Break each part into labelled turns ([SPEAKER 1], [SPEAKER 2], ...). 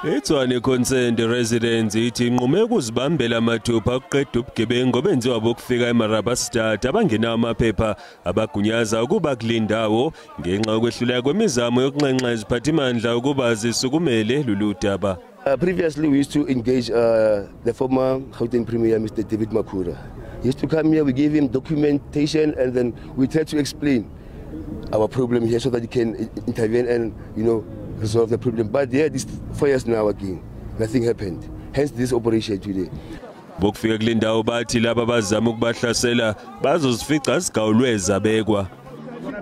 [SPEAKER 1] Tshwane Residents ithi inqume ukuzibambela amathupha okuqeda ubugebengu benziwa bokufika eMarabastad abangenawo amaphepha abagunyaza ukuba kulendawo ngenxa yokwehluleka kwemizamo yokunxenxa iziphathimandla ukuba zisukumele lolu daba.
[SPEAKER 2] Previously we used to engage the former Gauteng Premier Mr. David Makhura. He used to come here, we gave him documentation and then we tried to explain our problem here so that he can intervene and resolve the problem. But yeah, this 4 years now again, nothing happened. Hence this operation today.
[SPEAKER 1] Bokufika kulendawo bathi laba bazama ukubahlasela bazozifica zigawulwe zabekwa.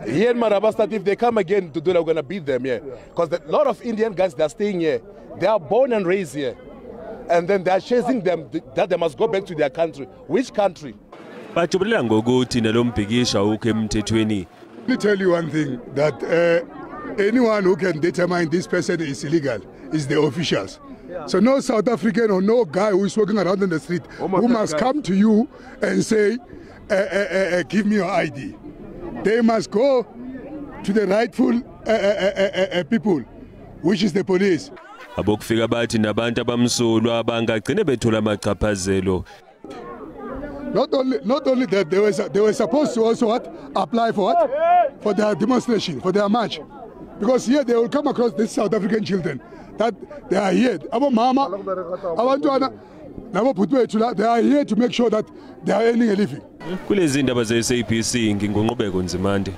[SPEAKER 3] Here in Marabastad, if they come again to do that, we're going to beat them here. Because a lot of Indian guys, they're staying here. They are born and raised here. And then they are chasing them that they must go back to their country. Which country?
[SPEAKER 1] Bajubulela ngokuthi nalombhikisho awukho emthethweni.
[SPEAKER 4] Let me tell you one thing, that anyone who can determine this person is illegal is the officials. So no South African or no guy who is walking around in the street who must come to you and say, give me your ID. They must go to the rightful people, which is the police.
[SPEAKER 1] Abokufika bathi nabantu abamsulwa abangagcine bethola amachaphazelo.
[SPEAKER 4] Not only that, they were supposed to also apply for what? For their demonstration, for their march. Because here they will come across these South African children that they are here. Our mama, they are here to make sure that they are earning a living.
[SPEAKER 1] Izindaba SABC ngokungemthetho.